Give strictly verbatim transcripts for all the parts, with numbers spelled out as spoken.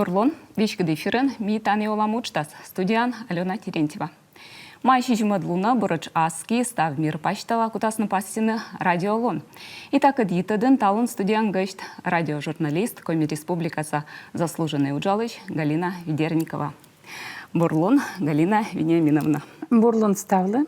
Бур лун, веськыд эфирын «Ми тані олам» уджтас, студияын Алёна Терентьева. Май сизимӧд лунӧ бурджык аски став мир пасьтала кутасны пасйыны радиолун. И такӧд йитӧдын талун студияын гӧсть, радиожурналист, Коми Республикаса заслуженнӧй уджалысь Галина Ведерникова. Бур лун, Галина Вениаминовна. Бур лун ставлы.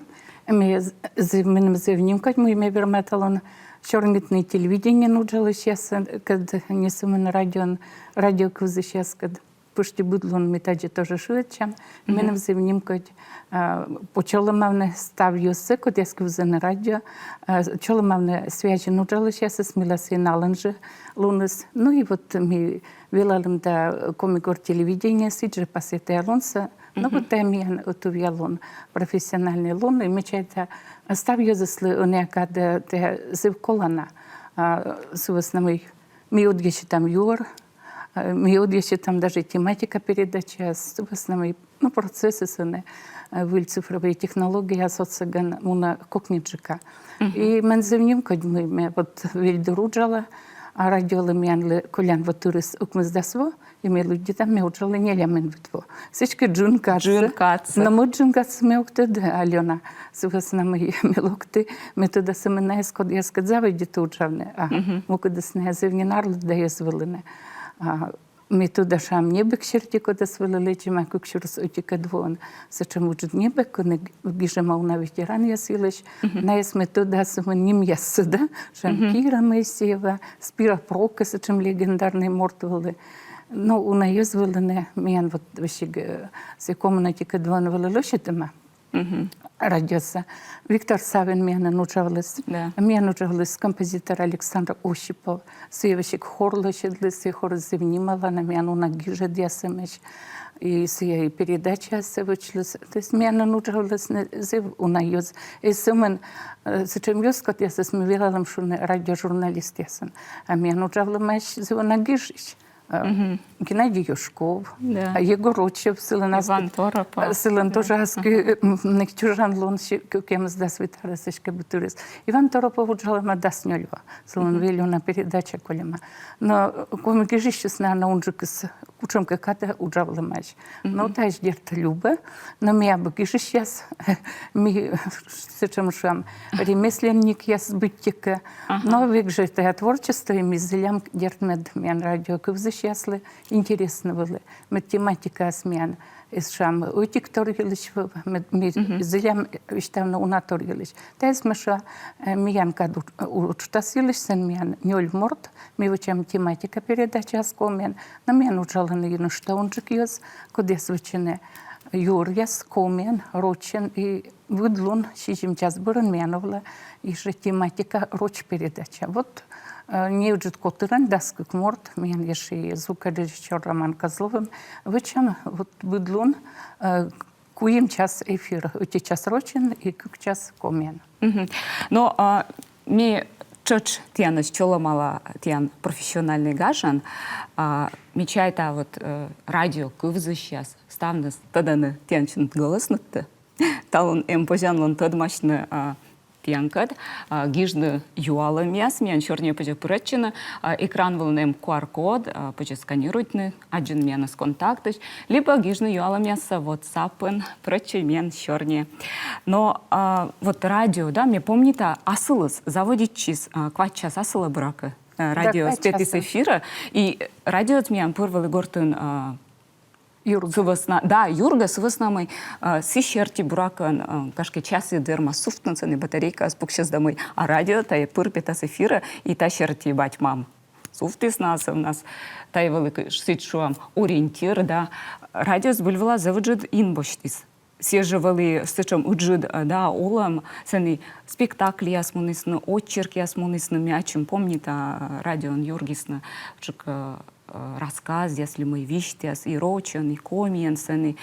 Ме з-, з-, меным зэв нимкодь, мый ме верма талун сёрнитны телевидениеын уджалысьяскӧд, не сӧмын радиоын, радио кывзысьяскӧд. Пӧшти быд лун ми тадзи тоже шыӧдчам. Меным зэв нимкодь, а, по чолӧмавны ставсӧ, кодъяс кывзӧны радио, а, чолӧмавны связьын уджалысьясӧс, мыйла сійӧ налӧн жӧ луныс. Ну и вот ми велалім да Коми гор телевидениеӧ, сідз жӧ пасйӧ тайӧ лунсӧ. Ну вот тайӧ миян ӧтувъя лун, профессиональнӧй лун, и ме чайта, став йӧзыслы ӧнія кадӧ тайӧ зэв колана. А, сы вӧсна мый ми ӧдйӧсьытам юӧр, э, ми ӧдйӧсьытам даже тематика передачаяс, сы вӧсна мый, ну, процессыс ӧні, э, выль цифрӧвӧй технологияяс отсӧгӧн мунӧ кокниджыка. И мен зэв нимкодь, мый ме вот вель дыр уджала, а радиолы миянлы колян во тырыс ӧкмысдас во, и ме лыддьыда, ме уджалі нелямын вит во. Сідзкӧ, джын кадсӧ. Джын кадсӧ. Но мый джын кадсӧ, ме ог тӧд, Алёна, сы вӧсна мый ме локті, ме тӧда сӧмын найӧс, кодъяскӧд заводиті уджавны. А мукӧдыс найӧ зэв нин арлыд да эз вӧлыны. А, ме тӧда, шуам, небӧг серти, кодӧс вӧлі лэдзӧма кык сюрс ӧтикӧд воын. Сэтшӧм ыджыд небӧг, кӧні гижӧма уна ветеранъяс йылысь. Найӧс ме тӧда сӧмын нимъяссӧ да, шуам, Кира Моисеева, Спира Прокӧ, сэтшӧм легендарнӧй морт вӧлі. Но уна эз вӧлыны, миян вот весиг, э, сійӧ комын ӧтикӧд воын вӧлі лӧсьӧдӧма радиосӧ. Виктор Савин миянын уджавліс. Да. Миян уджавліс композитор Александр Осипов. Сійӧ весиг хор лӧсьӧдліс, сійӧ хорыс зэв нималана, миян уна гижӧдъяс эмӧсь. И сійӧ и передачаяссӧ вӧчліс. То есть миянын уджавлісны зэв уна йӧз. И сӧмын, э, сэтшӧм йӧз, кодъясӧс ми велалім шуны радиожурналистъясӧн. А миян уджавлӧмаӧсь зэв уна гижысь. Э, Геннадий Юшков, да, э, Егор Рочев, сылӧн аски, Иван Торопов, сылӧн тоже аски, э, м, нек чужан лун, кӧкъямысдас вит арӧс эськӧ быд тырис. Иван Торопов уджалӧма дас нёль во, сылӧн вель уна передача кольӧма. Но, э, коми гижысьыс, наверно, унджыкыс кутшӧмкӧ кадӧ уджавлӧмаӧсь. Но таысь, дерт, любӧ, но ми абу гижысьяс, ми сэтшӧм, шуам, ремесленникъяс быттьӧкӧ. Но век жӧ тайӧ творчество, и ми зілям, дерт, мед миян радио кывзысьяслы интереснӧ вӧлі. Мед тематикаыс миян эз, шуам, ӧтиктор йылысь вӧв, мед ми зілям висьтавны унатор йылысь. Тайӧс ме шуа, э, миян кад уд-, уджтас йылысь, сэн миян нёль морт, ми вӧчам тематика передачаяс комиӧн, но миян уджалӧны и нӧшта унджык йӧз, кодъяс вӧчӧны юӧръяс комиӧн, рочӧн, и быд лун сизим час бӧрын миян овлӧ и жӧ тематика роч передача. Вот, э, неыджыд котырӧн, дас кык морт, миян ещӧ и звукорежиссёр Роман Козловӧн вӧчам, вот быд лун, э, куим час эфир, ӧти час рочӧн и кык час комиӧн. Но, а, ме тшӧтш тіянӧс чолӧмала тіян профессиональнӧй гажан, а, ме чайта, вот, э, радио кывзысьяс ставныс тӧдӧны тіян чужан гӧлӧснытӧ. Талун эм позянлун тӧдмасьны, а, тіянкӧд, а, гижны юалӧмъяс, миян сёрниӧ позьӧ пырӧдчыны, а, экран вылын эм Q R-код, а, позьӧ сканируйтны, аддзыны миянӧс Контактысь, либӧ гижны юалӧмъяссӧ WhatsApp-ын, пырӧдчӧй миян сёрниӧ. Но, а, вот радио, да, ме помнита, асылыс заводитчис, а, квайт час асылӧ, буракӧ, а, радио петіс эфирӧ, и радиоыс миян пыр вӧлі гортын, а, юргӧ. Сы вӧсна, да, юргӧ, сы вӧсна мый, а, сы серти, буракӧ, а, гашкӧ, часыд вермас сувтны, сэні батарейкаыс пуксис да мый, а радио тайӧ пыр петас эфирӧ, и та серти бать-мам сувтісны асывнас. Тайӧ вӧлі кӧ-, сідз шуам, ориентир, да. Радио збыль вылас зэв ыджыд ин босьтіс. Сійӧ жӧ вӧлі сэтшӧм ыджыд, а, да, олӧм, сэні спектакльяс мунісны, очеркъяс мунісны, ме ачым помнита, а, радиоын юргисны тшӧтш, а, рассказъяс ли мый висьтъяс, и рочӧн, и комиӧн, сэні.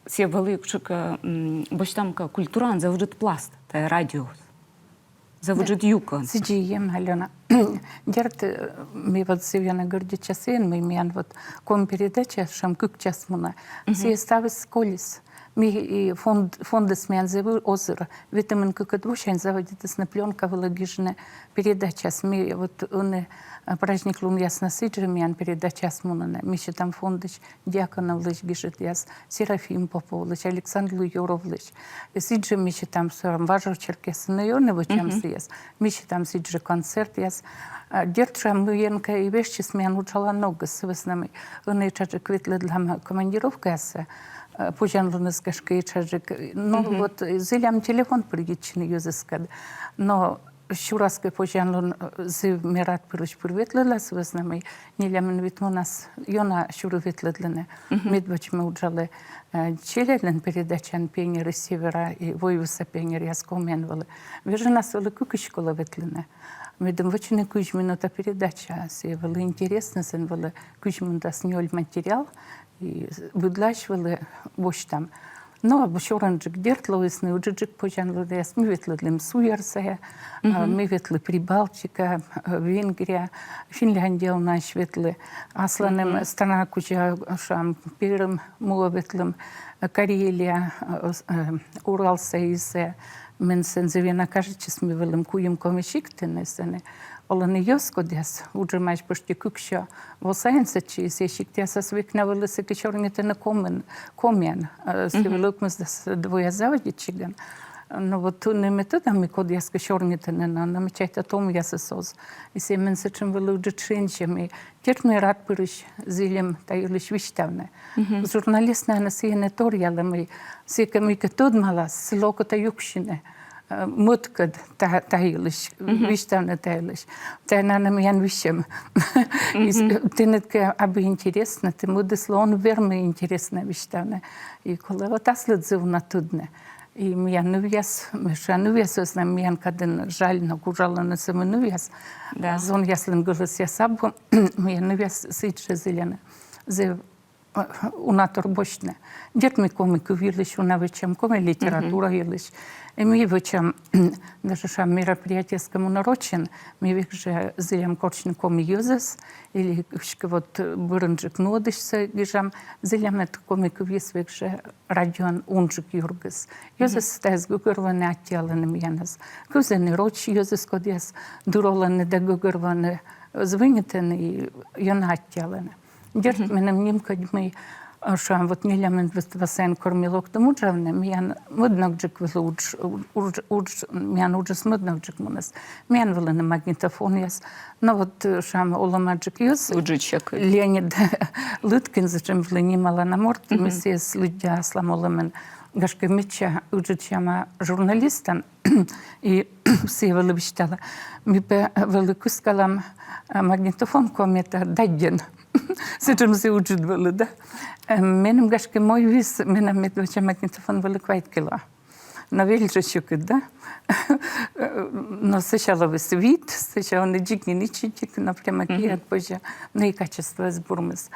Сійӧ вӧлі тшӧтш, м, босьтӧм кӧ, культураын зэв ыджыд пласт, тайӧ радио. Зэв ыджыд юкӧн. Сідзи и эм, Алёна. Дерт, э, ми вот зэв ёна гордитчам сійӧн, мый миян вот коми передача, шуам, кык час мунӧ. Сійӧ ставыс колис. Ми и фонд, фондыс миян зэв озыр. Ветымын кыкыд восянь заводитісны пленка вылӧ гижны передачаыс. Ми вот ӧні, э, праздник лунъяснас сідзи миян передачаыс мунӧны. Ми сетам фондысь Дьяконовлысь гижӧдъяс, Серафим Поповлысь, Александр Луёровлысь. Сідзи ми сетам сӧрам важӧк черкесысь, но и ӧні вӧчам сійӧс. Ми сетам сідзи концертъяс. А, дерт жӧ, мыйӧнкӧ и вежсис миян уджалан ногыс, сы вӧсна мый ӧні этшаджык ветлӧдлам командировкаясӧ, э, позянлуныс, гашкӧ, этшаджык. Но вот, э, зілям телефон пыр йитчыны йӧзыскӧд. Но сюрас кӧ, позянлун, э, зэв ме рад пырысь пыр ветлӧдла, сы вӧсна мый нелямын вит мунас ёна сюри ветлӧдлыны. Медводз ме уджалі, э, челядьлӧн передачаын, «Пионеры Севера» и «Войвывса пионеръяс» комиӧн вӧлі. Вежонас вӧлі кыкысь колӧ ветлыны. Медым вӧчны кызь минута передача, сійӧ вӧлі интереснӧ, сэн вӧлі кызь минутас нёль материал, и быдлаысь вӧлі восьтам. Но абу сёрӧнджык, дерт, лоисны ыджыдджык позянлунъяс. Ми ветлӧдлім Суйӧр сайӧ, а, ми ветлі Прибалтика, а, Венгрия, Финляндия унаысь ветлі. Асланым страна кузя, шуам, Перым муӧ ветлім, э, Карелия, э, с-, э, Урал сайыс, э, мен сэн зэв ёна кажитчис, ми вӧлім куим коми сиктын, и сэні олӧны йӧз, кодъяс уджӧмаӧсь пӧшти кыксё во сайын сэтчӧ, и сійӧ сиктъясас век на вӧлі сэки сёрнитӧны комиӧн, комиӧн, э, сійӧ вӧлі ӧкмысдасӧд вояс заводитчигӧн. Но вот ӧні ме тӧда, ми кодъяскӧ сёрнитӧны, но, но ме чайта, томъясыс оз. И сійӧ мен сэтшӧм вӧлі ыджыд шензьӧм, и дерт, ме рад пырысь зільӧм та йылысь висьтавны. Журналист, наверно, сійӧн и торъялӧ, мый сійӧ кӧ мыйкӧ тӧдмалас, сылы окота юксьыны, э, мӧдкӧд та, та йылысь, висьтавны та йылысь. Тайӧ, наверно, миян висьӧм. И с-, э, тэныд кӧ абу интереснӧ, тэ мӧдыслы он вермы интереснӧ висьтавны. И колӧ вот аслыд зэв уна тӧдны. И миян нывъяс, ме шуа, нывъяс, в основном, миян кадын жаль, но уджалӧны сӧмын нывъяс. Да. Зонъяслӧн гӧлӧсъяс абу, миян нывъяс сідзжӧ зільӧны. Зэв, э, уна тор босьтны. Дерт, ми коми кыв йылысь уна вӧчам, коми литература йылысь. И ми вӧчам, даже, шуам, мероприятиеяс кӧ мунӧ рочӧн, ми век жӧ зілям корсьны коми йӧзӧс, или кыдзкӧ вот, э, бӧрынджык нуӧдысьсӧ гижам, зілям, мед коми кывйыс век жӧ радиоын унджык юргис. Йӧзыс тайӧс гӧгӧрвоӧны, аттьӧалӧны миянӧс. Кывзӧны роч йӧзыс, кодъяс дыр олӧны да гӧгӧрвоӧны, звӧнитӧны и ёна аттьӧалӧны. Дерт, меным нимкодь, мый, э, шуам, вот нелямын вӧсна сайын кор ми локтім уджавны, миян мӧд ногджык вӧлі удж, удж, удж, миян уджыс мӧд ногджык муніс. Миян вӧліны магнитофонъяс. Но вот, э, шуам, олӧмаджык йӧз. Ыджыд сьӧкыд. Леонид Лыткин, сэтшӧм вӧлі нималана морт, ми сійӧс лыддям аслам олӧмын, гашкӧ, медся ыджыд сяма журналистӧн, и сійӧ вӧлі висьталӧ. Ми пӧ вӧлі кыскалам, э, магнитофон Коми та даддьӧн. Сэтшӧм сійӧ ыджыд вӧлі, да. Э, меным, гашкӧ, мойвис, менам медводдза магнитофон вӧлі квайт кило. Но вель жӧ сьӧкыд, да? Но сэсся лоис вит, сэсся он и дзик нин ичӧтик, но прямо киад позьӧ, но и качествоыс бурмис.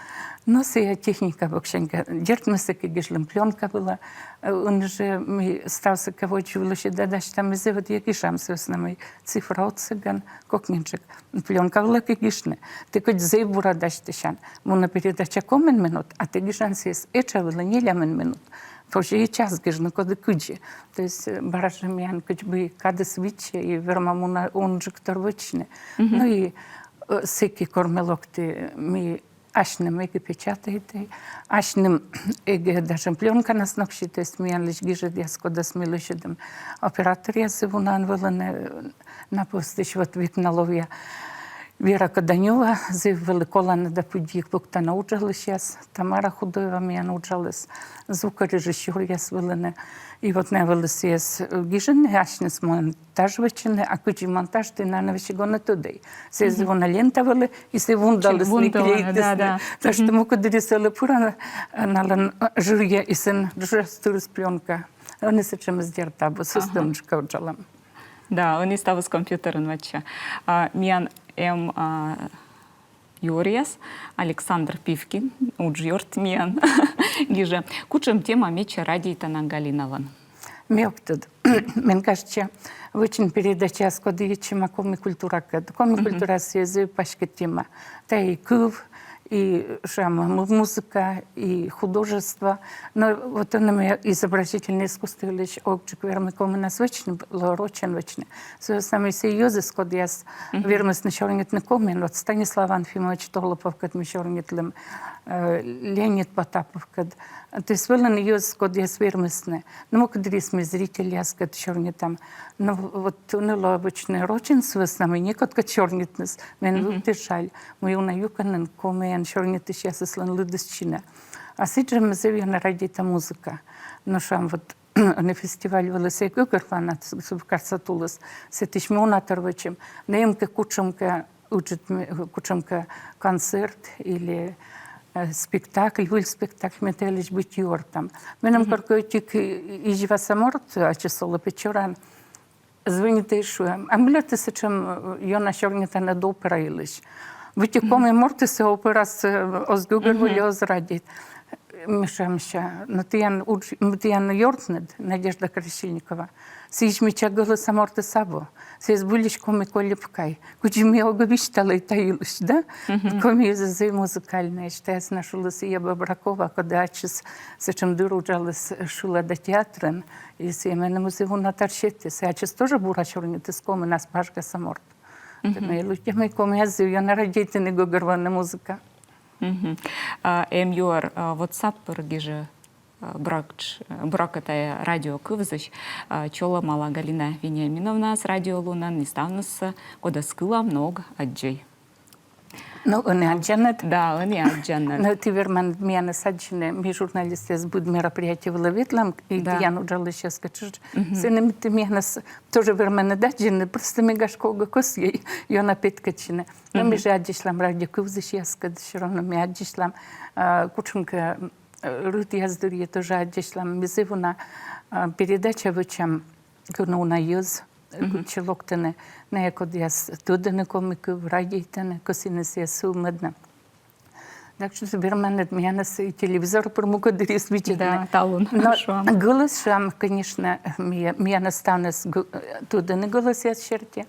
Но сійӧ техника боксянь кӧ. Дерт, ми сэки гижлім плёнка вылӧ, э, ӧні жӧ ми ставсӧ кӧ водзвылысь да дасьтам, ми зэв ӧдйӧ гижам, сы вӧсна мый цифра отсӧгӧн кокниджык. Плёнка вылӧ кӧ гижны, тэ кӧть зэв бура дасьтысян. Мунӧ передача комын минут, а тэ гижан сійӧс этша вылӧ нелямын минут. Позьӧ и час гижны, коді кыдзи. То есть, э, бара жӧ миян кыдз бы кадыс виччӧ, и вермам уна унджык тор вӧчны. Ну и, э, сэки, кор ме локті, ми асьным эгӧ печатайтӧй, асьным эгӧ даже плёнканас ноксьы, то есть миянлысь гижӧдъяс, кодӧс ми лӧсьӧдам, операторъяс зэв унаӧн вӧліны, э, на пӧвстысь, вот, век на ловъя. Вера Коданёва, зэв вӧлі колана да пыдди пуктана уджалысьяс, Тамара Худоева миян уджаліс, звукорежиссёръяс вӧліны. И вот найӧ вӧлі сійӧс, э, гижӧны, асьныс монтаж вӧчӧны, а кыдзи монтаж, тэ, наверно, весиг он и тӧдӧй. Сійӧ зэв уна лента вӧлі, и сійӧ вундалісны, вундалӧны, клеитісны. Да, да. Так что мукӧддырйи сылы пыран, э, налӧн, э, жыръя, и сэн джуджас тырыс плёнка. Ӧні сэтшӧмыс, дерт, абу, сӧстӧмджыка уджалам. Да, ӧні ставыс компьютерын вӧчӧ. А, миян эм, а, юӧръяс, Александр Пивкин, уджъёрт миян, гижӧ. Кутшӧм тема медся радейтана Галиналӧн? Ме ог тӧд. Мен кажитчӧ, вӧчин передачаяс, коді йитчӧма коми культуракӧд. Коми культура сійӧ зэв паськыд тема. Тайӧ и кыв, И шуам, му-, музыка, и художество. Но вот ӧні ме изобразительное искусство йылысь ог джык вермы комиӧн вӧчны, лоӧ рочӧн вӧчны. Сы вӧсна мый сійӧ йӧзыс, кодъяс вермисны сёрнитны комиӧн, вот Станислав Анфимович Толоповкӧд ми сёрнитлім, э, Леонид Потаповкӧд. То есть вӧліны йӧзыс, кодъяс вермисны. Но мукӧд дырйиыс ми зрительяскӧд сёрнитам. Но вот ӧні лоӧ вӧчны рочӧн, сы вӧсна мый некодкӧд сёрнитныс. Мен вывті жаль, мый уна юкӧнын комиӧн сёрнитысьясыслӧн лыдыс чинӧ. А сідз жӧ ме зэв ёна радейта музыка. Но шуам, вот ӧні фестиваль вылас эг гӧгӧрвоана, с-, с-, карса тулыс. Сэтысь ми уна тор вӧчим. Но эм кӧ кутшӧмкӧ ыджыд ме-, кутшӧмкӧ концерт или, э, спектакль, выль спектакль, ми тайӧ йылысь быть юӧртам. Меным коркӧ ӧтик, э, изьваса морт, ачыс олӧ Печораын, звӧнитӧ и шуӧ: «А мыйла тэ сэтшӧм, э, ёна сёрнитан ӧд опера йылысь? Быттьӧ коми мортыс операс, э, оз гӧгӧрвоӧй, оз радейт». Ми шуам сэсся: «Но тіян удж-, м, тіян ёртныд, Надежда Красильникова, сійӧ мича гӧлӧса мортыс абу. Сійӧ збыльысь коми кольӧм кай». Кыдзи ми ог висьталӧй та йылысь, да? Коми йӧзыс зэв музыкальнӧйӧсь. Тайӧс на шуліс Ия Бобракова, коді ачыс сэтшӧм дыр уджаліс шылада театрын. И сійӧ меным зэв уна тар сетіс. Сійӧ ачыс тоже бура сёрнитіс комиӧн, ас пажгаса морт. Мгм. Ме лыддя, мый комияс зэв ёна радейтӧны гӧгӧрвоны музыка. Мгм. А, эм юӧр, а, WhatsApp пыр гижӧ, а, буракӧ, буракӧ тайӧ радио кывзысь, а, чолӧмала Галина Вениаминовнаӧс радиолунӧн, и ставныс, кодӧс кылам, но ог аддзӧй. Но ӧні аддзанныд. Да, ӧні аддзанныд. Но ті верманныд миянӧс аддзыны, ми, журналистъяс, быд мероприятие вылӧ ветлам, и тіян уджалысьяскӧд тшӧтш. Сэні ті миянӧс тоже верманныд аддзыны, просто ми, гашкӧ, ог кӧсйӧй ёна петкӧдчыны. Но ми жӧ аддзысьлам радио кывзысьяскӧд, всё равно ми аддзысьлам, а, кутшӧмкӧ, э, рытъяс дырйи тоже аддзысьлам. Ми зэв уна, а, передача вӧчам, кӧні уна йӧз, э, кытчӧ локтӧны, найӧ, кодъяс тӧдӧны коми кыв, радейтӧны, кӧсйӧны сійӧс сӧвмӧдны. Так что верманныд миянӧс и телевизор пыр мукӧд дырйиыс видзӧдны. Да, талун. Но гӧлӧс, шуам, конечно, ми-, миянӧс ставныс гӧ-, э, тӧдӧны гӧлӧсъяс серти.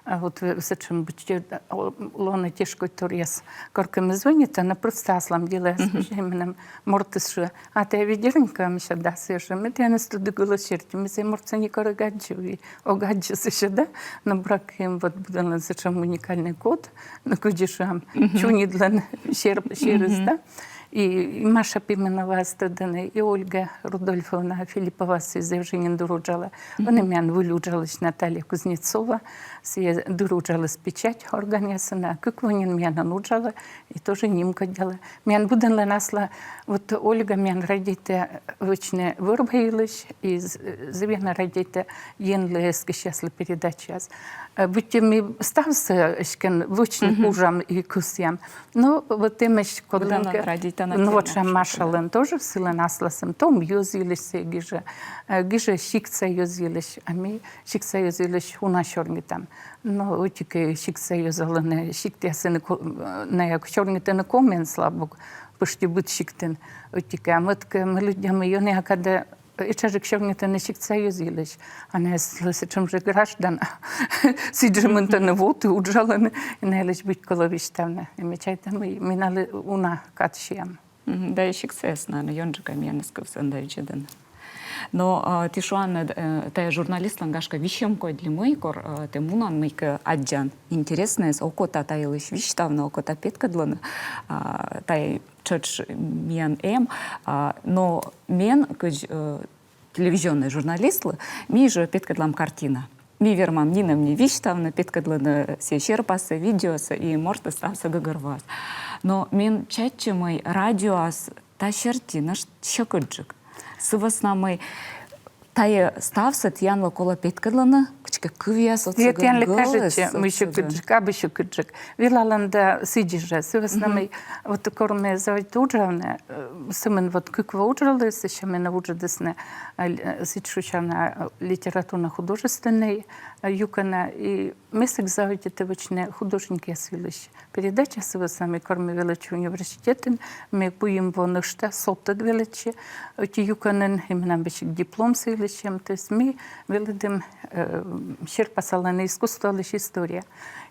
А вот, э, сэтшӧм быттьӧ, э, о, лоӧны тешкодьторъяс. Коркӧ ме звӧнита, но просто аслам делӧяс, меным мортыс шуӧ: «А тэ ведь Вероника?» Мися, да, сэсся. Ме тіянӧс тӧда гӧлӧс серти, ме сійӧ мортсӧ некор эг аддзы, ог аддзы сэсся, да? Но буракӧ эм вот быдӧнлӧн сэтшӧм уникальнӧй код, но кыдзи шуам, чуньыдлӧн сер-, серыс, да? И, и Маша Пименоваӧс тӧдӧны, и Ольга Рудольфовна Филиппова, сійӧ зэв жӧ нин дыр уджалӧ. Ӧні миян выль уджалысь Наталья Кузнецова, сійӧ дыр уджаліс печать органъясын, а кык во нин миянын уджалӧ, и тоже нимкодялӧ. Миян быдӧнлӧн аслас, вот Ольга миян радейтӧ вӧчны вӧр-ва йылысь, и з-, зэв ёна радейтӧ Енлы, эскысьяслы передачаяс. Э, быттьӧ ми ставсӧ эськӧ вӧчны кужам и кӧсъям. Но вот эмӧсь кодлӧнкӧ. Ну вот, шуам, Машалӧн тоже, сылӧн аслас эм том йӧз йылысь сійӧ гижӧ, э, гижӧ сиктса йӧз йылысь, а ми сиктса йӧз йылысь уна сёрнитам. Но ӧтик сиктса йӧз олӧны, сиктъясын ко-, э, найӧ сёрнитӧны комиӧн, слава богу, пӧшти быд сиктын. Ӧтик, а мӧд-кӧ, ме лыддя, мый ӧнія кадӧ этшаджык сёрнитӧны сиктса йӧз йылысь. А найӧ сэтшӧм жӧ граждана. Сідз жӧ мынтӧны воті, уджалӧны, и найӧлысь быть колӧ висьтавны. И ме чайта, мый ми налы уна кад сиам. Мгм. Да и сиктсаяс, наверно, ёнджыка миянӧс кывзӧны да видзӧдӧны. Но, а, ті шуанныд, э, тайӧ журналистлӧн, гашкӧ, висьӧм кодь ли мый, кор, э, тэ мунан мыйкӧ аддзан интереснӧйӧс, окота та йылысь висьтавны, окота петкӧдлыны, а, тайӧ тшӧтш миян эм, а, но мен кыдз, э, телевизионнӧй журналистлы ми жӧ петкӧдлам картина. Ми вермам нинӧм ни висьтавны, петкӧдлыны сійӧ серпассӧ, видеосӧ, и мортыс ставсӧ гӧгӧрвоас. Но мен чайтчӧ, мый радиоас та серти нӧшта сьӧкыдджык. Сы вӧсна мый тайӧ ставсӧ тіянлы колӧ петкӧдлыны, кыдзкӧ кывъяс отсӧгӧн, гӧлӧс отсӧгӧн. Тіянлы кажитчӧ, мый сьӧкыдджык, абу сьӧкыдджык. Велалӧн да сідз жӧ, сы вӧсна мый вот кор ме заводиті уджавны, э, сӧмын вот кык во уджалі, сэсся менӧ вуджӧдісны, э, л-, э, сідз шусяна, э, литературно-художественнӧй, э, юкӧнӧ, и ме сэк заводиті вӧчны художникъяс йылысь передача, сы вӧсна мый кор ме велӧдчи университетын, ме куим во нӧшта со тӧд велӧдчи ӧти юкӧнын, и менам весиг диплом сы йылысь эм, то есть ми велӧдім, э, серпасалӧны искусстволысь история.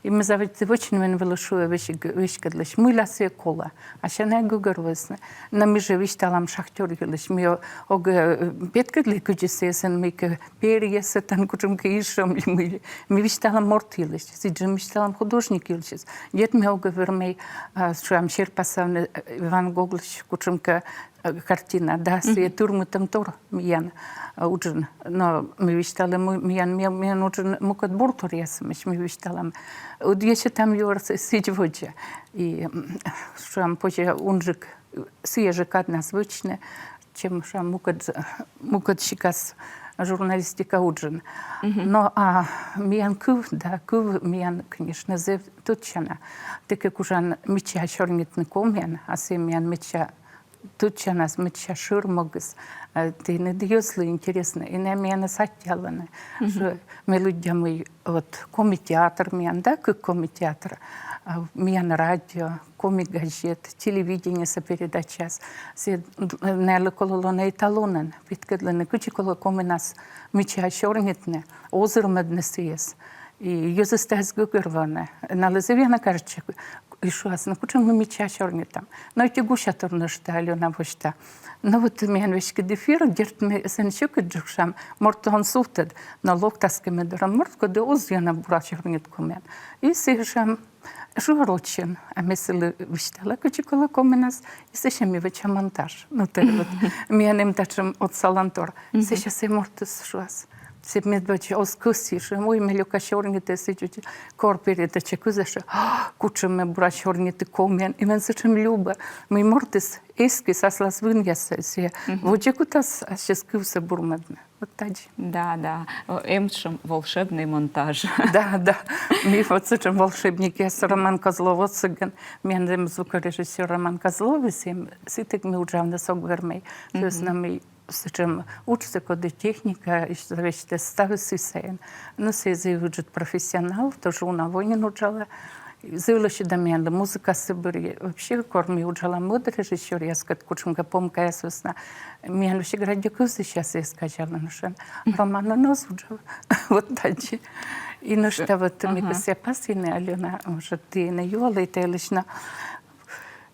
И ме заводиті вӧчны, мен вӧлі шуӧ веськыдлысь, мыйла сійӧ колӧ. А сэсся найӧ гӧгӧрвоисны. Но ми жӧ висьталам шахтёр йылысь. Ми о- огӧ, э, петкӧдлӧй, кыдзи сійӧ сэн мыйкӧ перйӧ сэтӧн, кутшӧмкӧ ишӧм ли мый ли. Ми висьталам морт йылысь, сідзжӧ ми висьталам художник йылысь. Дерт, ми огӧ вермӧй, а, шуам, серпасавны, э, Ван Гоглысь кутшӧмкӧ, э, картина, да, сійӧ тырмытӧмтор миян, э, уджын. Но ми висьталам, миян, миян, миян уджын мукӧд бурторъяс эмӧсь, ми висьталам. Ӧдйӧ сетам юӧрсӧ сідз водзӧ. И, м, шуам, позьӧ унджык сійӧ жӧ каднас вӧчны, чем, шуам, мукӧд, мукӧд сикас журналистика уджын. Но, а, миян кыв, да, кыв миян, конечно, зэв тӧдчана. Тэ кӧ кужан мича сёрнитны комиӧн, а сійӧ миян мича тӧдчанас, мича шӧр могыс, э, тэныд йӧзлы интереснӧ, и найӧ миянӧс аттьӧалӧны. Шуӧ, ме лыддя, мый вот коми театр миян, да, кык коми театр, а, миян радио, коми газет, телевидениеса передачаяс. Сійӧ, э, налы колӧ лоны эталонӧн, петкӧдлыны, кыдзи колӧ комиӧнас мича сёрнитны, озырмӧдны сійӧс. И йӧзыс тайӧс гӧгӧрвоӧны. Налы зэв ёна кажитчӧ, и шуасны, кутшӧм ми мича сёрнитам. Но ӧти гусятор нӧшта Алёна восьта. Но вот миян веськыд эфир, дерт, ми сэн сьӧкыдджык, шуам, мортлы он сувтӧд, но локтас кӧ ме дорӧ морт, коді оз ёна бура сёрнит комиӧн. И сійӧ, шуам, шуӧ рочӧн, а ме сылы висьтала, кыдзи колӧ комиӧнас, и сэсся ми вӧчам монтаж. Ну, тэ вот, миян эм татшӧм отсалан тор. Сэсся сійӧ мортыс шуас. Сійӧ медводз оз кӧсйы, шуӧ, ой, ме лёка сёрнитӧ, сідз. Кор передача кывза, шуӧ, кутшӧм ме бура сёрниті комиӧн, и мен сэтшӧм любӧ. Мый мортыс эскис аслас вынъяссӧ, сійӧ водзӧ кутас ассьыс кывсӧ бурмӧдны. Вот тадзи. Да, да. Э, эм сэтшӧм волшебный монтаж. Да, да. Ми вот сэтшӧм волшебникъяс, Роман Козлов отсӧгӧн. Миян эм звукорежиссёр Роман Козлов, и сэсся сытӧг ми уджавны ог вермӧй. То есть, но ми сэтшӧм уджсӧ, коді техникаысь зависитӧ, ставыс сійӧ сайын. Но сійӧ зэв ыджыд профессионал, тоже уна во нин уджалӧ. Зэв лӧсьыда миянлы музыкасӧ бӧрйӧ. Вообще, кор ми уджалам мӧд режиссёръяскӧд кутшӧмкӧ помкаяс вӧсна, миян весиг радио кывзысьяс эз казялы, но шуӧны: Романӧн оз уджав. Вот тадзи. И нӧшта вот ме кӧсъя пасйыны, Алёна, может, тэ ӧні юалӧй та йылысь, но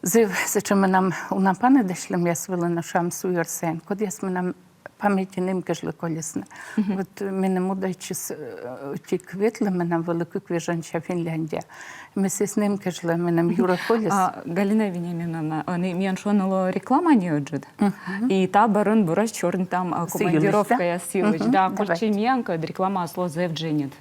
зэв сэтшӧм менам уна паныдасьлӧмъяс вӧліны, шуам, суйӧр сайын, кодъяс менам паметьын эм кежлӧ колисны. Вот меным удайтчис, э, ӧтик ветлӧм, менам вӧлі кык вежонся Финляндия. Ме сійӧс эм кежлӧ, меным юрӧ колис. А, Галина Вениаминовна, а, ӧні миян шуӧны лоӧ реклама неыджыд. И та бӧрын бура сёрнитам, а, командировкаяс йылысь. Да, кольччӧй миянкӧд, рекламаыс лоӧ зэв дженьыд.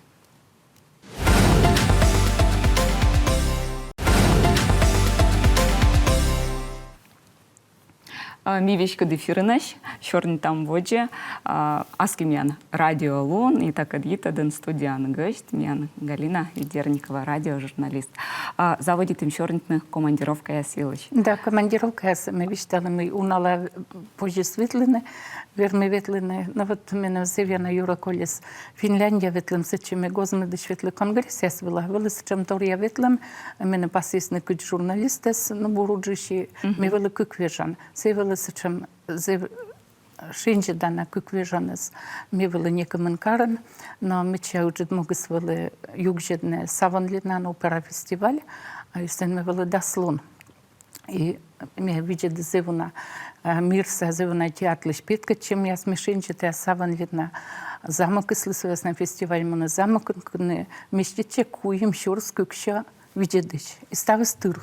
А, ми веськыд эфирынӧсь, сёрнитам водзӧ, а, аски миян радиолун, и такӧд йитӧдын студияын гӧсть миян Галина Ведерникова, радиожурналист. А, заводитім сёрнитны командировкаяс йылысь. Да, командировкаяс, ме висьтала, мый унала позис ветлыны, верми ветлыны. Но вот меным зэв ёна юрӧ колис Финляндия ветлӧм. Сэтчӧ ме гоз-мӧдысь ветлі конгрессъяс вылӧ, вӧлі сэтшӧм торъя ветлӧм, менӧ пасйисны кыдз журналистӧс, но бур уджысь, и ме вӧлі кык вежон. Сійӧ вӧлі сэтшӧм зэв шензьӧдана кык вежоныс. Ме вӧлі некымын карын, но мича ыджыд могыс вӧлі югзьӧдны Савонлиннаын опера фестиваль, а сэн ме вӧлі дас лун. И ме видзӧді зэв уна, э, мирса, зэв уна театрлысь петкӧдчӧмъяс, ме шензьӧді Савонлинна замокыслы, сы вӧсна фестиваль мунӧ замокын, кӧні вместитчӧ куим сюрс кыксё видзӧдысь. И ставыс тыр.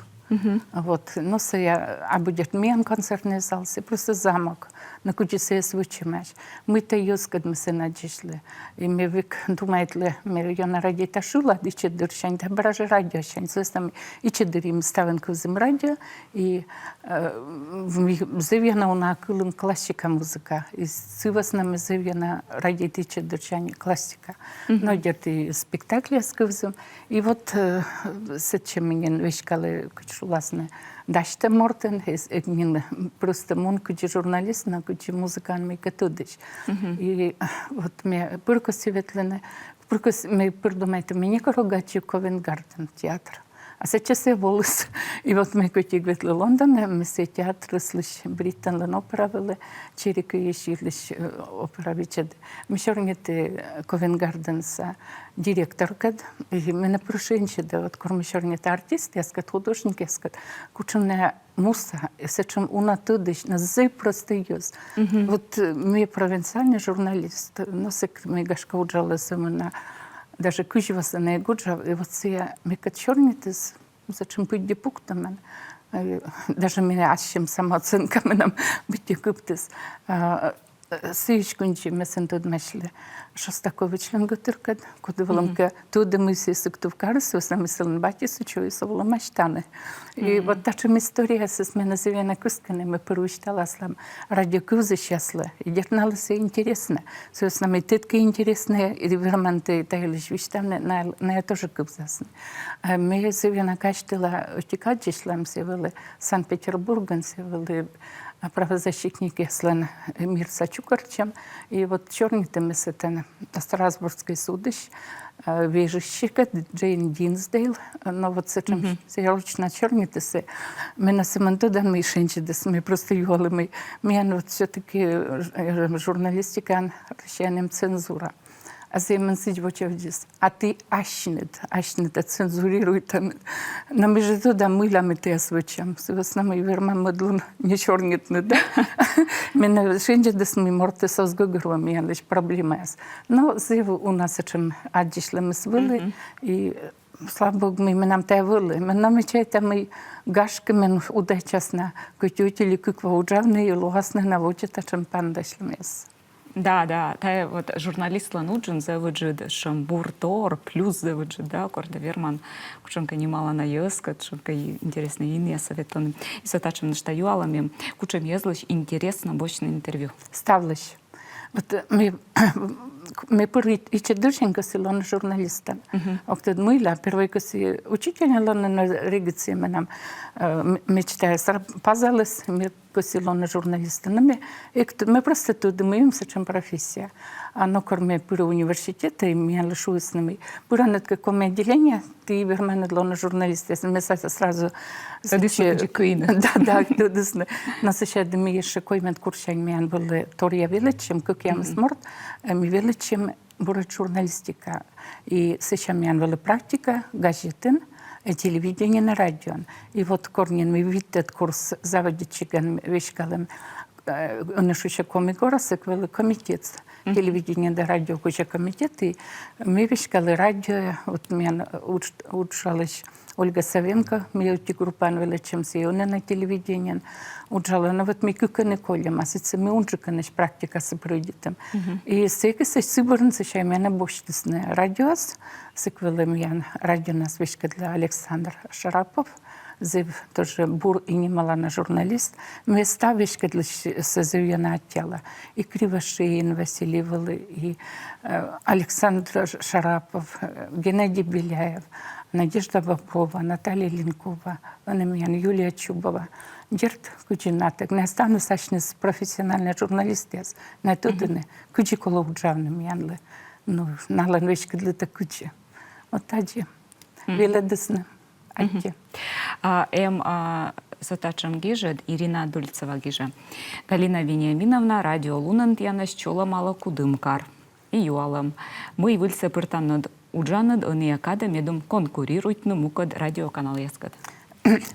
Вот. Но сійӧ абу, дерт, миян концертнӧй зал, сійӧ просто замок. Но кыдзи сійӧс вӧчӧмаӧсь. Мыйта йӧзкӧд ме сэн аддзысьлі. И ме век думайтлі, ме ёна радейта шылад ичӧтдырсянь да бара жӧ радиосянь. Сы вӧсна ичӧтдырйи ми ставӧн кывзім радио, и, э, ми зэв ёна уна кылім классика музыка. И сы вӧсна ме зэв ёна радейті ичӧтдырсянь классика. Но, дерт, и спектакльяс кывзім. И вот, э, сэтчӧ ме нин веськалі, кыдз шуласны, дасьтӧм мортӧн, эз, э, нин просто мун кыдзи журналист, но кыдзи музыкаын мыйкӧ тӧдысь. И вот ме пыр кӧсйи ветлыны, пыр кӧс-, ме пыр думайті, ме некор ог аддзы Ковент-Гарден театр. А сэтчӧс и воліс. И вот ме кӧть ветлі Лондонӧ, ме сійӧ театрыслысь, Бриттонлӧн опера вылӧ, Черри Кӧйысь йылысь, э, опера видзӧді. Ме сёрниті Ковент-Гарденса директоркӧд, и менӧ пыр шензьӧдӧ, вот кор ме сёрниті артистъяскӧд, художникъяскӧд, кутшӧм найӧ муса, и сэтшӧм уна тӧдӧсь, найӧ зэв простӧй йӧз. Вот, э, ме провинциальнӧй журналист, но сэк ме, гашкӧ, уджала сӧмын на, даже кызь во сійӧ на эг уджав, и вот сійӧ мекӧд сёрнитіс, сэтшӧм пыдди пуктӧмӧн. Э, даже менам ассьым самооценка менам быттьӧ кыптіс. А, э, сійӧс кундзи ме сэн тӧдмасьлі Шостаковичлӧн гӧтыркӧд, коді вӧлӧмкӧ тӧдӧ, мый сійӧ Сыктывкарыс, в основном сылӧн батьыс сэтшӧм, и со вӧлӧм мастьӧн. И вот татшӧм историяясыс менӧ зэв ёна кыскӧны, ме пыр висьтала аслам радио кывзысьяслы. И дерт, налы сійӧ интереснӧ. Собственно, ме тӧда, кӧ интереснӧ, и верман тэ та йылысь висьтавны, на, найӧ тоже кывзасны. А ме зэв ёна казьтыла ӧтик аддзысьлӧм, сійӧ вӧлі Санкт-Петербургын, сійӧ вӧлі, а, правозащитникъяслӧн мирса чукӧртчӧм. И вот сёрнитім ми сэтӧн Страсбургскӧй судысь, а, вежысь сыкӧд, Джейн Динсдейл, но вот сэтшӧм сійӧ лично сёрнитіс, менам сӧмын тӧдан, мый шензьӧдіс, ме просто юалі, мый миян вот всё-таки, э, журналистикаын Россияын эм цензура. А сійӧ меным сідз вочавидзис: а ті асьныд, асьныд цензурируйтанныд. Но ме жӧ тӧда, мыйла ме тайӧс вӧчам. Собственно, ме верма мӧд лун не сёрнитны, да. Менӧ шензьӧдіс, мый мортыс оз гӧгӧрво миянлысь проблемаяс. Но зэв уна сэтшӧм аддзысьлӧмыс вӧлі, и, слава богу, мый менам тайӧ вӧлі. Ме, но ме чайта, мый, гашкӧ, мен удайтчас на кӧть ӧти ли кык во уджавны, и лоасны на водзӧ татшӧм паныдасьлӧмъяс. Да, да, тайӧ вот журналистлӧн уджын зэв ыджыд сэтшӧм бур тор, плюс зэв ыджыд, да, кор тэ верман кутшӧмкӧ нималана йӧзкӧд, кутшӧмкӧ и-, интереснӧй инъясӧ ветлыны. И со татшӧм нӧшта юалӧм эм: кутшӧм йӧзлысь интереснӧ босьтны интервью? Ставлысь. Вот, э, ме, ме пыр и-, ичӧт дырсянь кӧсйи лоны журналистӧн. Ог тӧд мыйла, первой кӧсйи учительӧн лоны, но регыд сійӧ менам, э, м-, мечтаяс ра-, пазаліс, ме кӧсйи лоны журналистӧн. Но ме эг т-, ме просто тӧдӧ, мый эм сэтшӧм профессия. А но кор ме пыри университетӧ, и миянлы шуисны, мый пыран ӧд кӧ коми отделение, ті верманныд лоны журналистӧн. Ме са-, сразу... Тӧдісны, кыдзи кыйны. Да, да, тӧдісны. Но сэтшӧм, да, ми ещӧ коймӧд курссянь миян вӧлі торъя велӧдчӧм, кӧкъямыс морт, э, ми велӧдчим буретш журналистика. И сэтшӧм миян вӧлі практика газетын, э, телевидениеын, радиоын. И вот кор нин ми витӧд курс заводитчигӧн веськалім, э, ӧні шусьӧ «Коми горӧд», сэк вӧлі комитет, телевидение да радио кузя комитет, и ми веськалі радиоӧ, вот миян удж-, уджалысь Ольга Савенко, ми ӧти группаӧн велӧдчим, сійӧ ӧні на телевидениеын уджалӧ. Но вот ми кыкӧн и кольӧм, а сэтчӧ ми унджыкӧнысь практикасӧ прӧйдитім. И сэки сэсся сы бӧрын сэсся менӧ босьтісны радиоас, сэк вӧлі миян радионас веськӧдлӧ Александр Шарапов, зэв тоже бур и нималана журналист. Ме став веськӧдлысьсӧ зэв ёна аттьӧала. И Кривошеин Василий вӧлі, и, э, Александр Шарапов, э, Геннадий Беляев, Надежда Боброва, Наталья Линкова, ӧні миян Юлия Чубова. Дерт, кыдзи на тӧдӧ, найӧ ставныс асьныс профессиональнӧй журналистъяс, найӧ тӧдӧны, кыдзи колӧ уджавны миянлы. Ну, налӧн веськӧдлытӧг кыдзи. Вот тадзи. Велӧдісны. Аттьӧ. А, эм, а, со татшӧм гижӧд, Ирина Дульцева гижӧ: «Галина Вениаминовна, радио лунӧн тіянӧс чолӧмалӧ Кудымкар. И юалӧм: мый выльсӧ пыртанныд уджаныд ӧнія кадӧ, медым конкурируйтны мукӧд радиоканалъяскӧд?»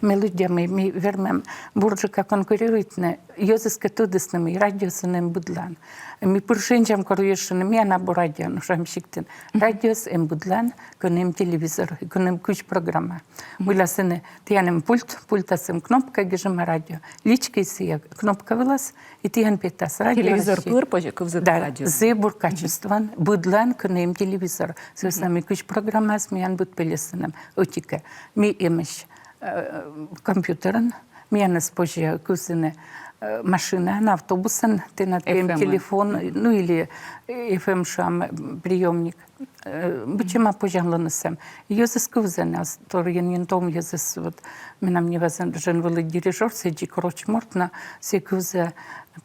Ме лыддя, мый ми вермам бурджыка конкурируйтны, йӧзыс кӧ тӧдісны, мый радиоыс эм быдлаын. Ми пыр шензям, кор йӧз шуӧны: миян абу радио, но шуам, сиктын. Радиоыс эм быдлаын, кӧні эм телевизор, кӧні эм кыдз программа. Мыйла сэні: тіян эм пульт, пультас эм кнопка, гижӧма радио. Личкӧй сійӧ кнопка вылас, и тіян петас радио. Телевизор пыр позьӧ кывзыны радио. Да, зэв бур качествоӧн быдлаын, кӧні эм телевизор. Собственно, ми кыдз программаыс, миян быд пельӧсын эм ӧтикӧ. Ми эмӧсь, э, компьютерын, миянӧс позьӧ кывзыны, э, машинаын, автобусын, тэнад эм телефон, ну или, э, эф эм, шуам, приёмник. Э, быдсяма позянлуныс эм. Йӧзыс кывзӧны, ас торйӧн нин том йӧзыс, вот, менам неважӧн вӧлі дирижёр, сійӧ дзик роч морт, но сійӧ кывзӧ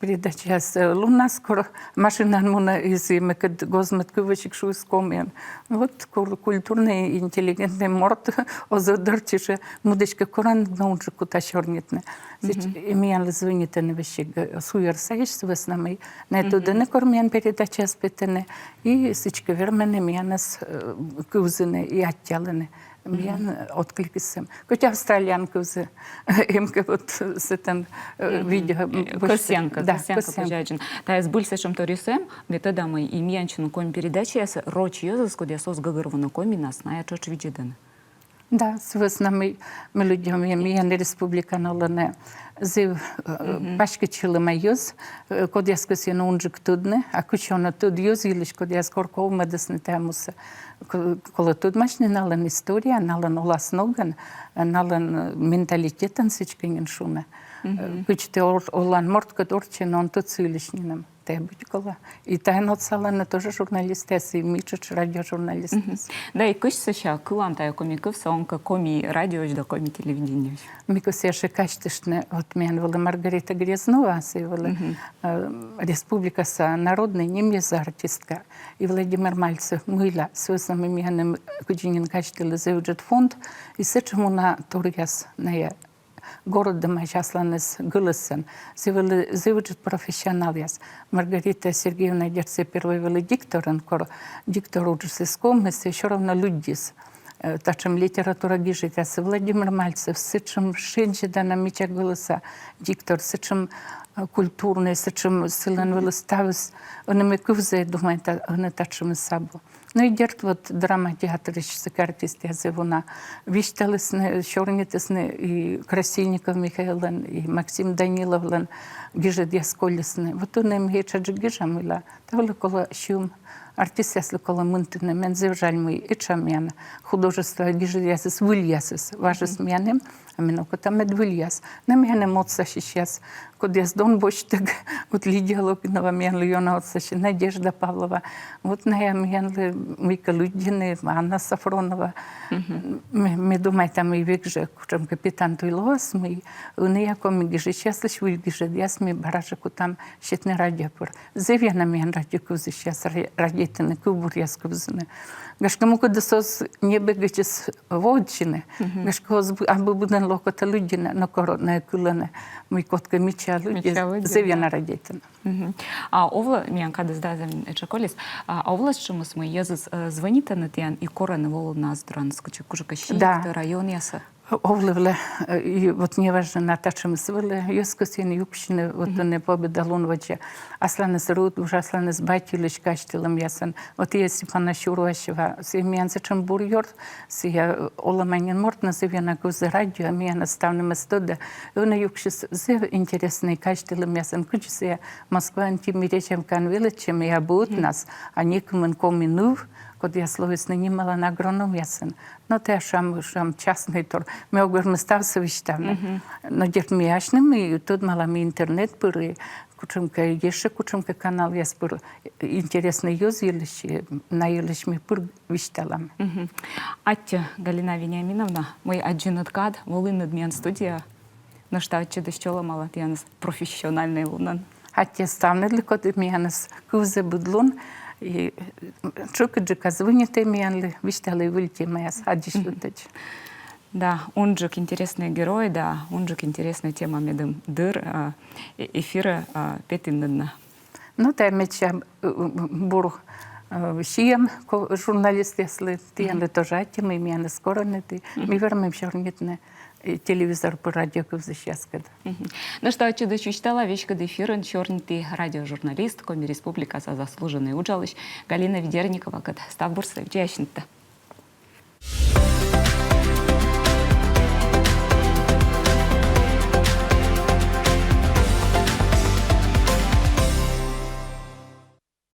Передачаяс, э, лунас, кор машинаын муна, и сійӧ мекӧд гоз-мӧд кывзысь, шуис комиӧн. Вот кур-, культурнӧй, интеллигентнӧй морт оз ӧддӧрччысь, мый эськӧ корӧн, но унджык кута сёрнитны. Сідз, и миянлы звӧнитӧны весиг, э, суйӧрсайысь, сы вӧсна мый найӧ тӧдӧны, кор миян передачаяс петӧны, и сідзкӧ вермӧны миянӧс, э, кывзыны и аттьӧалӧны. Миян, э, откликыс эм. Кӧть Австралияын кывзӧ, эм кӧ вот сэтӧн, э, видео, э, босьтӧ. Кӧсъян кӧ, да, кӧсъян кӧ, кӧсъян. Кӧсъян. Тайӧс збыльысь сэтшӧм торъяс эм, ме тӧда, мый и миян чуньяс коми передачаясӧ роч йӧзыс, кодъяс оз гӧгӧрвоны коми, найӧ тшӧтш видзӧдӧны. Да, сы вӧсна мый, ми лыддям, ми-, миян республикаын олӧны зэв, э, паськыд сьӧлӧма йӧз, э, кодъяс кӧсйӧны унджык тӧдны, а кыдз оз на тӧд йӧз йылысь, кодъяс коркӧ овмӧдісны тайӧ мусӧ. К-, колӧ тӧдмасьны налӧн история, налӧн оласногӧн, э, налӧн, э, менталитетӧн, сідзкӧ нин шуны. Э, кыдз тэ ор-, олан морткӧд орччӧн, он тӧд сы йылысь нинӧм. Тайӧ быть колӧ. И тайӧн отсалӧны тоже журналистъяс, и ми тшӧтш, радиожурналистъяс. Да и кыдз сэсся кылан тайӧ коми кывсӧ, он кӧ Коми радиоысь да Коми телевидениеысь. Ми кӧсъям сійӧ казьтыштны, вот миян вӧлі Маргарита Грязнова, сійӧ вӧлі, э, республикаса народнӧй нимъяса артистка, и Владимир Мальцев, мыйла, сы вӧсна мый миян эм, кыдзи нин казьтылӧ, зэв ыджыд фонд, и сэтшӧм уна торъяс найӧ горӧдӧмаӧсь асланыс гӧлӧсӧн. Сійӧ вӧлі зэв ыджыд профессионалъяс. Маргарита Сергеевна, дерт, сійӧ первой вӧлі дикторӧн, кор диктор уджыс эз ковмы, сійӧ всё равно лыддис, э, татшӧм литература гижӧдъяс. Владимир Мальцев, сэтшӧм шензьӧдана мича гӧлӧса диктор, сэтшӧм, э, культурнӧй, сэтшӧм сылӧн вӧлі ставыс, ӧні ме кывза, думайта, ӧні татшӧмыс абу. Ну и дерт, вот драма театрысь сыкӧд артистъяс зэв уна висьталісны, сёрнитісны и Красильников Михаиллӧн, и Максим Даниловлӧн гижӧдъяс колисны. Вот ӧні ме этшаджык гижа, мыйла. Та вӧлі колӧ сьӧм, артистъяслы колӧ мынтыны, мен зэв жаль, мый этша миян художество гижӧдъясыс, выльясыс, важыс миян эм, а ми окота, мед выльяс. Но миян эм отсасьысьяс, кодъяс дон босьттӧг, вот Лидия Логинова миянлы ёна отсасьӧ, Надежда Павлова. Вот найӧ миянлы мыйкӧ лыддьӧны, Анна Сафронова. Ме, ме думайта, мый век жӧ кутшӧмкӧ петан туй лоас, мый ӧнія коми гижысьяслысь выль гижӧдъяс ми бара жӧ кутам сетны радио пыр. Зэв ёна миян радио кывзысьяс ра-, радейтӧны кывбуръяс кывзыны. Гашкӧ, мукӧдыс оз небӧгӧдзыс воӧдчыны. Гашкӧ, оз бы-, абу быдӧнлы окота лыддьыны, но кор найӧ кылӧны, мый кодкӧ мича лыддьӧ, зэв ёна радейтӧны. А овлӧ, миян кадыс да зэв этша колис, а овлӧ сэтшӧмыс, мый йӧзыс, э, звӧнитӧны тіян и корӧны волыны ас дорас кутшӧмкӧ сиктӧ, районъясӧ? Овлӧ, овлӧ, э, и вот неважно, на татшӧмыс вӧлі, йӧз кӧсйӧны юксьыны, вот ӧні Победа лун водзӧ. Асланыс рӧдвуж, асланыс бать йылысь казьтылӧмъясӧн. Вот Ия Степановна Сюрвасева, сійӧ миян сэтшӧм бур ёрт, сійӧ, э, олӧма нин морт, но зэв ёна кывзӧ радиоын, миянӧс ставнымӧс тӧдӧ. Ӧні юксис зэв интереснӧй казьтылӧмъясӧн, кыдзи сійӧ Москваын Тимирязевкаын велӧдчӧма, и абу ӧтнас, а некымын коми ныв, кодъяс лоисны нималана агрономъясӧн. Но тайӧ, шуам, шуам, частнӧй тор. Ме ог вермы ставсӧ висьтавны. Но дерт, ми асьным и тӧдмалам интернет пыр, и кутшӧмкӧ, ещӧ кутшӧмкӧ каналъяс пыр, интереснӧй йӧз йылысь, на йылысь ми пыр висьталам. Аттьӧ, Галина Вениаминовна, мый аддзинныд кад, волінныд миян студияӧ. Нӧшта ӧтчыдысь чолӧмала тіянӧс профессиональнӧй лунӧн. Аттьӧ ставныдлы, коді миянӧс кывзӧ быд лун, и тшӧкыдджыка звӧнитӧй миянлы, висьталӧй выль темаяс, аддзысьлытӧдз. Да, унджык интереснӧй герой, да, унджык интереснӧй тема медым дыр, а, э-, эфирӧ, а, петінныд на. Ну, тайӧ медся, э, бур, э, сиӧм ко-, журналистъяслы, тіянлы тоже аттьӧ, мый миянӧс коринныд, ми вермим сёрнитны, э, телевизор пыр радио кывзысьяскӧд. Нӧшта ӧтчыдысь висьтала, веськыд эфирын сёрниті радиожурналист, Коми Республикаса заслуженнӧй уджалысь Галина Ведерниковакӧд. Став бурсӧ, дзеясьныдтӧ.